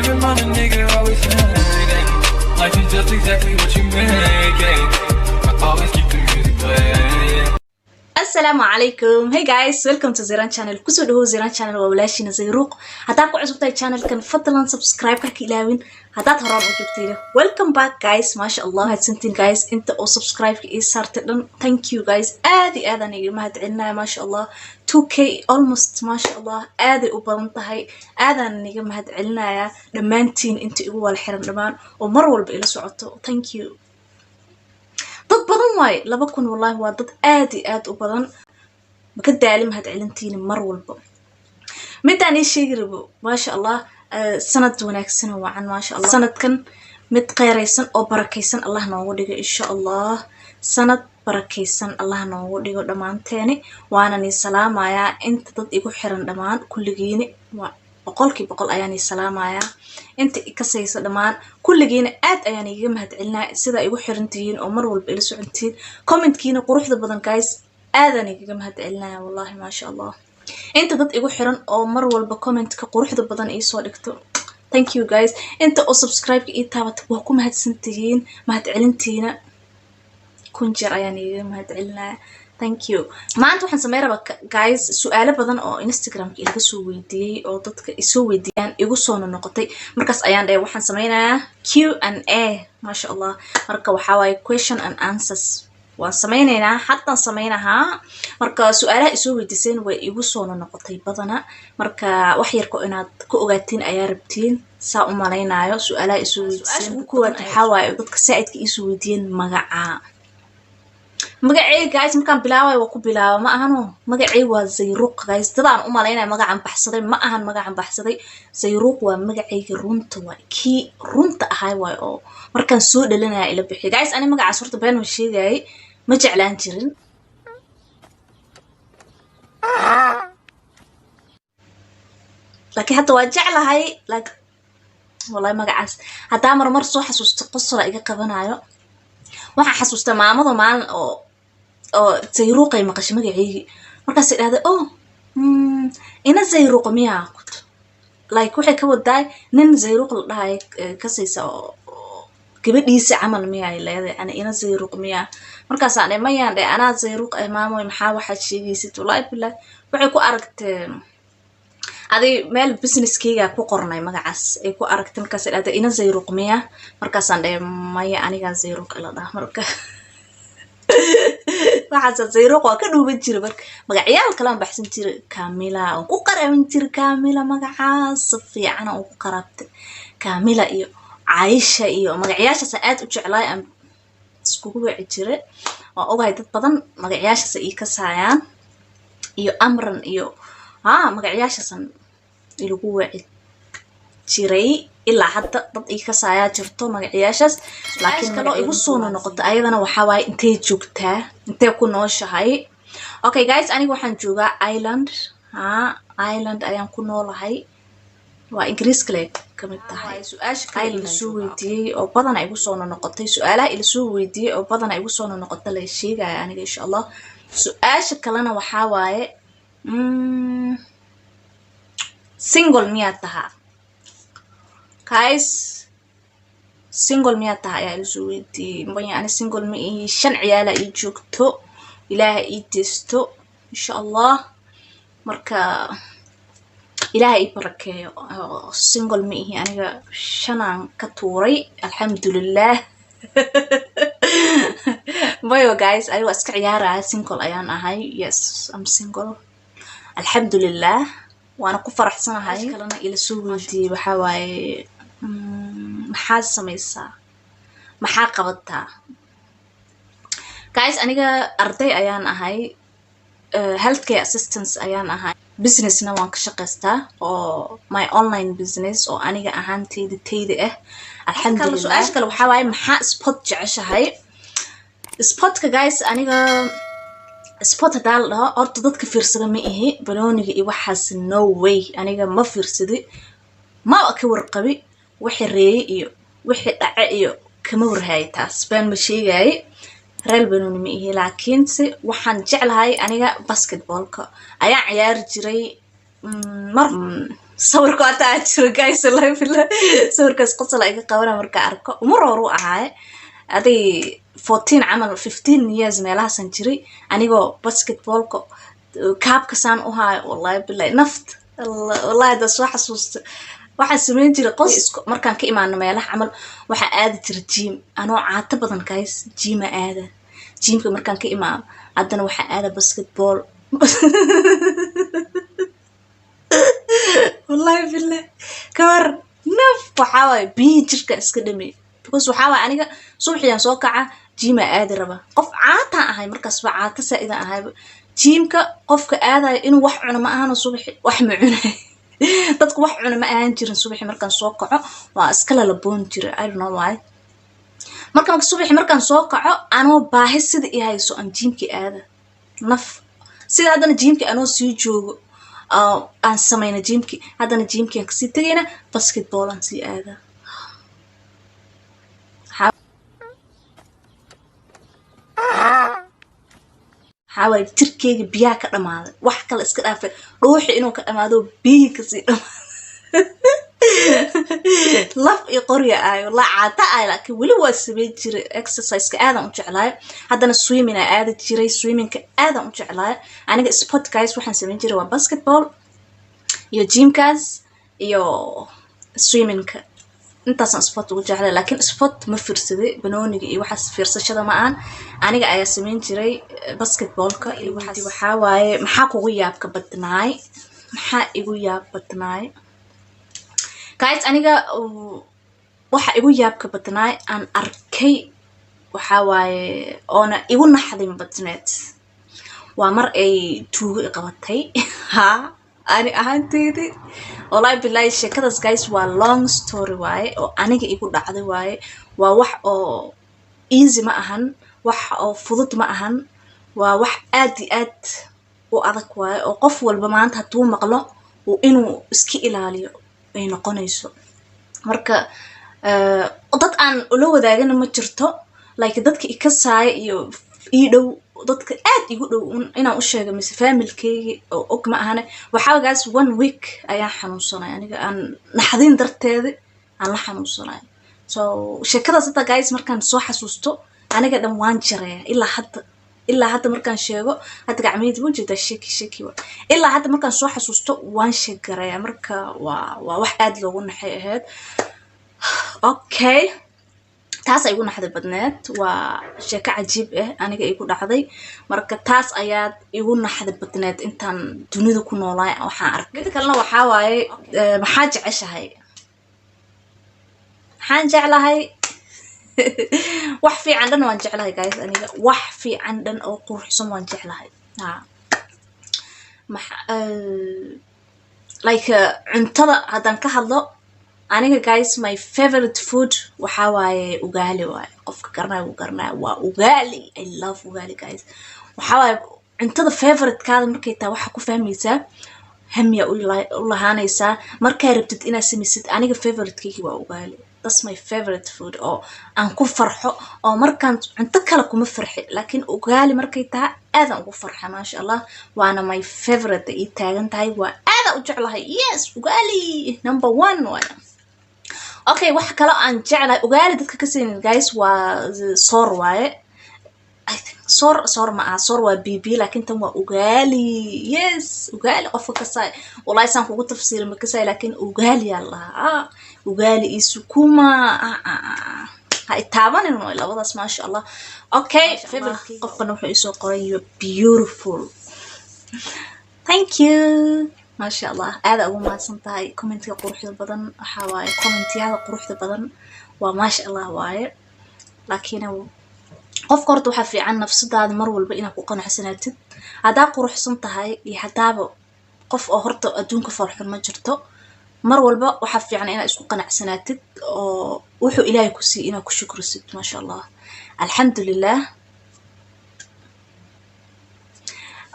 Never mind a nigga always hating. Life is just exactly what you make it. I always keep the music playing. Asalaamu calaykum. Hey guys, welcome to Ziran Channel. Kusoo dhawow Ziran Channel. Waa walaashiina Zayruuq. Haddaad ku cusub tahay channelkan, fadlan subscribe ka ilaawin. Haddaad horaan u joogtayna, welcome back guys. Maasha Allah, mahadsantiin guys, inta oo subscribe-ka ii saartay dhan. Thank you guys, aad iyo aadaan iga mahad celinaya. Maasha Allah, 2K almost, maasha Allah, aaday u badan tahay. Aadaan iga mahad celinayaa dhammaantiin inta igu wala xiran dhammaan oo mar walba ila socoto. Thank you. Dad badan waaye 2000, wallahi waa dad aad iyo aad u badan. Maka daali mahad celintiina mar walba. Midaan ii sheegi rabo, maasha Allah, sanad wanaagsan oo wacan. Maasha Allah, sanadkan mid qeyraysan oo barakaysan Allah noogu dhigo, insha Allah. Sanad barakaysan Allah noogu dhigo dhammaanteeni. Waana nii salaamayaa inta dad igu xiran dhammaan kulligiini. Waa 100% ayaan ii salaamayaa inta ikasaysa dhammaan kulligiina. Aad ayaan igaga mahad celinaya sidaa igu xiran tihiin oo mar walba ila socontihiin, commentkiina quruxda badan. Guys, aadaan igaga mahad celinaya wallahi. Maasha Allah, inta dad igu xiran oo mar walba commentka quruxda badan iisoo dhigto, thank you guys. Inta oo subscribe-ka ii taabata, waa ku mahadsan tihiin. Mahad celintiina kun jeer ayaan igaga mahad celinaya. Thank you. Maanta waxaan sameyn rabaa guys, su-aalo badan oo Instagramka ilaga soo weydiiyey oo dadka isoo weydiiyaan igu soo noqotay. Markaas ayaan dhahay waxaan sameynayaa Q and A. Maasha Allah, marka waxaa waaye question and answers waan sameyneynaa, haddaan sameynahaa. Marka su-aalaha isoo weydiiseen way igu soo noqotay badana. Marka wax yarko inaad ku ogaatiin ayaa rabtiin, saa u malaynayo. Su-aalaha isoo weydiiseen ugu koowaad waxaa waaye dadka saa-idka iisoo weydiiyeen magaca. Magaceyga guys, markaan bilaabay waa ku bilaaba, ma ahano. Magacey waa Zayruuq guys. Dadaan u malaynaya magacan baxsaday, ma ahan magacan baxsaday. Zayruuq waa magacayga runta, waay kii runta ahay waay oo markaan soo dhalinaya ila bixiy. Guys, ani magacaas horta been ma sheegayay, ma jeclaan jirin, laakiin hadda waa jeclahay. Like wallahi, magacaas haddaa marmar soo xasuusto, qosola iga qabanayo. Waxaan xasuustaa maamada maalin oo Zayruuqay maqashay magaceygii, markaasay dhahday, "Oh, ina Zayruuq miyaa?" Like waxay ka wadaay nin Zayruuq la dhahayo kasaysa oo gabadhiisa camal miyaa leedahay, yani ina Zayruuq miyaa? Markaasaan dhe, "Mayaan," dhe, "anaa Zayruuq eh, maamoy, maxaa waxaad sheegaysid?" Wallahi bilahi, waxay ku aragtee aday meel businesskeyga ku qornay magacaas ay ku aragtay. Markaasay dhahday, "Ina Zayruuq miya?" Markaasaan dhahay, "Maya, anigaa Zayruuq ila dhaha." Marka waxaasa Zayruuq waa ka dhuuban jira. Marka magacyaal kale aan baxsan jira, Camila aan ku qaraaban jira. Camila magacaas si fiican aan ku qaraabtay, Camila iyo Caisha iyo magacyaashaas aad u jeclaay aan iskugu wici jira. Waan ogahay dad badan magacyaashaas ay ii kasaayaan, iyo Amran iyo ha magacyaashaasan ilagu wici jiray. Ilaa hadda dad ii kasaayaa jirto magacyaashaas. Laakiin kaloo igu soo noqota ayadana waxaa waaye, intee joogtaa, intee ku nooshahay? Okay guys, aniga waxaan joogaa Ireland. Ha, Ireland ayaan ku noolahay, waa Ingiriiska le kamid tahay. Su-aasha kale ila soo weydiiyey oo badana igu soo noqotay, su-aalaha ila soo weydiiyey oo badana igu soo noqota la sheegaya aniga, insha Allah. Su-aasha kalena waxaa waaye, single miyaad tahaa? Guys, single miyaad tahay ayaa ila soo weydiiyey. Maya, ani single ma ihi. Shan ciyaala ii joogto, Ilaaha ii desto insha Allah. Marka Ilaaha ii barakeeyo. Single ma ihi aniga, shanaan ka tuuray, alxamdulilah. Mayo guys, aniga waa iska ciyaaraya. Single ayaan ahay. Yes, I'm single, alxamdulilah, waana ku faraxsanahay. Kalena ila soo weydiiyey waxaa waaye, maxaad samaysaa, maxaa qabataa? Guys, aniga arday ayaan ahay, healthcare assistance ayaan ahay, businessna waan ka shaqaystaa oo my online business oo aniga ahaanteyda teyda ah, alxamdulilah. Su-aasha kale waxaa waaye, maxaa sport jeceshahay? Sportka guys, aniga sport hadaa la dhaho, horta dadka fiirsada ma ihi. Banooniga iyo waxaas, no way, aniga ma fiirsadi, ma ka warqabi. Wixii reeye iyo wixii dhace iyo kama warhaayay, taas baan ma sheegaaye. Reer banooni ma ihi, laakiinse waxaan jeclahay aniga basketballka ayaan ciyaari jiray. Mar Sawirka hata aa jiro, guys. Wallahi billah, sawirkaas qosol iga qabana marka arko. Umar horu ahaaye, aday 14 camal, 15 years meelahaasan jiray, anigoo basketballka kaabka saan u haayo. Wallahi billahi, naft, wallahi hadda soo xasuusta waxaan samayn jiray qos. Markaan ka imaano meelaha camal, waxaa aadi jiray gym anoo caato badan, guys. Gyma aada, gymka markaan ka imaano haddana waxaa aada basketball. Wallahi billah, kawar naf, waxaa waaye biyihii jirka iska dhamey, because waxaa waaye aniga subaxiyaan soo kaca, gyma aadi raba. Qof caataan ahay markaas ba, caato saa-idan ahayba. Gymka qofka aadayo inuu wax cuno ma ahano, subaxi wax ma cunay. Dadku wax cuna ma ahaan jirin. Subaxi markaan soo kaco waa iska lalaboon jira, I don't know why. Marka subaxi markaan soo kaco, anoo baahi sida i hayso aan gymki aada, naf sida haddana gymki anoo sii joogo, aan samayna gymki, haddana gymki aan kasii tegayna, basketball aan sii aada. Waxaa waaye jirkeyga biyaha ka dhamaaday, wax kale iska dhaafay, dhuuxi inuu ka dhamaado, biyihii kasii dhamaaday, laf iyo qorya ahay, walaa caata ahay, laakiin weli waa sameyn jiray exerciseka, aadan u jeclaay. Haddana swimming aa aadi jiray, swimmingka aadan u jeclaay. Aniga sport, guys, waxaan sameyn jiray waa basketball iyo gymkaas iyo swimmingka, intaasaan sport ugu jeclay. Laakiin sport ma fiirsaday, banooniga iyo waxaas fiirsashada ma ahan. Aniga ayaa sameyn jiray basketballka iyo waxaas. Waxaa waaye, maxaa kugu yaabka badnaay? Maxaa igu yaab badnaay, guys? Aniga waxa igu yaabka badnaay aan arkay waxaa waaye, oona igu naxdin badneed, waa mar ay tuugo i qabatay. Ha, ani ahaanteydi, wallahi bilahi, sheekadaas, guys, waa long story waaye oo aniga igu dhacday waaye. Waa wax oo easy ma ahan, wax oo fudud ma ahan, waa wax aad iyo aad u adag waaye, oo qof walba maanta hadduu maqlo uu inuu iska ilaaliyo ay noqonayso. Marka dad aan ula wadaagana ma jirto, like dadka ikasaaya iyo ii dhow, dadka aad igu dhow inaan u sheego mise familykeygi oo og ma ahane. Waxaa, guys, one week ayaan xanuunsanay aniga, aan naxdin darteedi aan la xanuunsanay. So sheekadaas hadda, guys, markaan soo xasuusto aniga dhan waan jareeya. Ilaa hadda, ilaa hadda markaan sheego, hadda gacmaheyda ma jeedaa, shaki shaki wa. Ilaa hadda markaan soo xasuusto waan sheegareeya. Marka waa wax aad loogu naxay ahayd. Okay, taas ay igu naxday badneed. Waa sheeko cajiib ah aniga igu dhacday. Marka taas ayaad igu naxday badneed intaan dunida ku noolaay waxaan arkay. Mida kalena waxaa waaye, maxaa jeceshahay? Maxaan jeclahay? Wax fiican dhan waan jeclahay, guys. Aniga wax fiican dhan oo quruxsan waan jeclahay. Ha, maxa like cuntada haddaan ka hadlo aniga, guys, my favorite food waxaa waaye ugali waaye. Qofka garanaya wuu garanaya, waa ugali. I love ugali, guys. Waxaa waaye cuntada favoritekaada markay tahay, waxaa ku fahmaysaa hamiya u lahaanaysaa markaa rabtid inaad samaysid. Aniga favoritekeygi waa ugali. That's my favorite food oo aan ku farxo, oo markaan cunto kale kuma farxi, laakiin ugali markay tahay aadan ugu farxa, maasha Allah. Waana my favorite ii taagan tahay, waa aadan u jeclahay. Yes, ugali number one waay. Okay, waxa kaloo aan jeclahay, ugali dadka ka siinin, guys, waa soor waaye. I think soor, soor ma aha, soor waa bb, laakiin tan waa ugali. Yes, ugali qofka kasaay, wallahi saan kugu tafsiira ma kasaay, laakiin ugali yaa lahaa. Ah, ugali iyo sukuma, ah, ah, ah. Ha itaabanin waay labadaas, maasha Allah. Okay, favorite qofkana wuxuu isoo qoray, "You're beautiful." Thank you, maasha Allah, aada ugu mahadsan tahay commentiga quruxda badan. Waxaa waaye commentiyada quruxda badan waa maasha Allah waaye. Laakiin qofka horta waxaa fiican nafsadaada mar walba inaad ku qanacsanaatid haddaa quruxsan tahay iyo haddaaba qof oo horta adduunka farxun ma jirto. Mar walba waxaa fiican inaad isku qanacsanaatid oo wuxuu Ilaahay ku siiyey inaad ku shukrisid. Maasha Allah, alxamdulilah.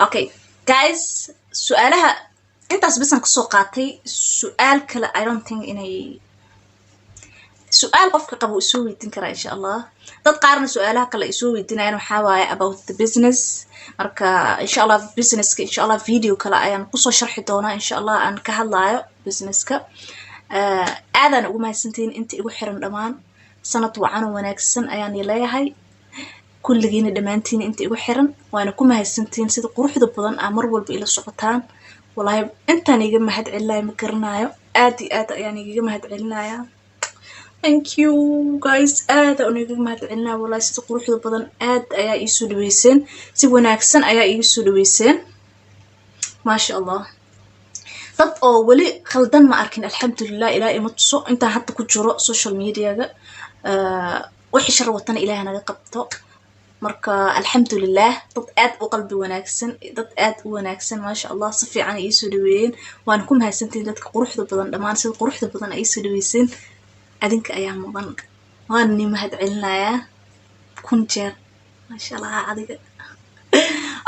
Okay guys, su-aalaha intaas bisan kasoo qaatay. Su-aal kale I don't think inay su-aal qofka qaba uu isoo weydiin karaa, insha Allah. Dad qaarna su-aalaha kale ay isoo weydiinayaan waxaa waaye about the business. Marka insha Allah businesska, insha Allah, video kale ayaan kusoo sharxi doonaa, insha Allah, aan ka hadlaayo. businesska. Aadaan ugu mahadsantihiin inta igu xiran dhammaan. Sanad wacan oo wanaagsan ayaan leeyahay kulligiina, dhammaantiin inta igu xiran. Waana ku mahadsantihiin sida quruxda badan aa mar walba ila socotaan. Wallaahi intaan iga mahad celinayo ma garanayo. Aad iyo aad ayaan igaga mahad celinayaa. Thank you guys, aad aan igaga mahad celinaya. Wallahi sida quruxda badan aad ayaa iisoo dhaweyseen, si wanaagsan ayaa iiga soo dhaweyseen, maasha Allah. Dad oo weli khaldan ma arkin, alxamdulilah. Ilaa ima tuso intaan hadda ku jiro social mediaga. Wixii shar watana Ilaah naga qabto. Marka alxamdulilah, dad aad u qalbi wanaagsan, dad aad u wanaagsan, maasha Allah, si fiican ay iisoo dhaweeyeen. Waana ku mahadsantihiin dadka quruxda badan dhammaan, sida quruxda badan ay iisoo dhaweyseen. Adinka ayaa mudan, waana ni mahad celinayaa kun jeer, maasha Allah adiga.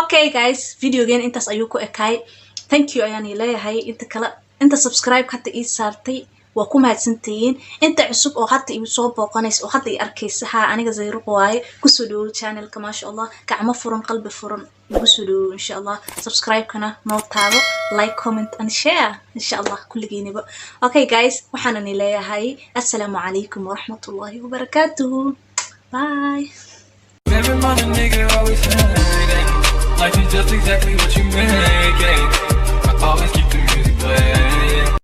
Okay guys, videogen intaas ayuu ku ekaay. Thank you ayaan leeyahay inta kale. Inta subscribe hadda ii saartay waa ku mahadsantihiin. Inta cusub oo hadda igu soo booqanaysa oo hadda i arkaysa, haa, aniga Zayruq waaye, kusoo dhawow channelka, maasha Allah. Gacmo furan, qalbi furan igu soo dhawow, insha Allah. Subscribe-kana noo taabo, like, comment and share, insha Allah, kulligiiniba. Okay guys, waxaanani leeyahay assalaamu calaykum waraxmatullahi wabarakaatuhu. Bye. Never mind a nigga always hating. Life is just exactly what you make it. I always keep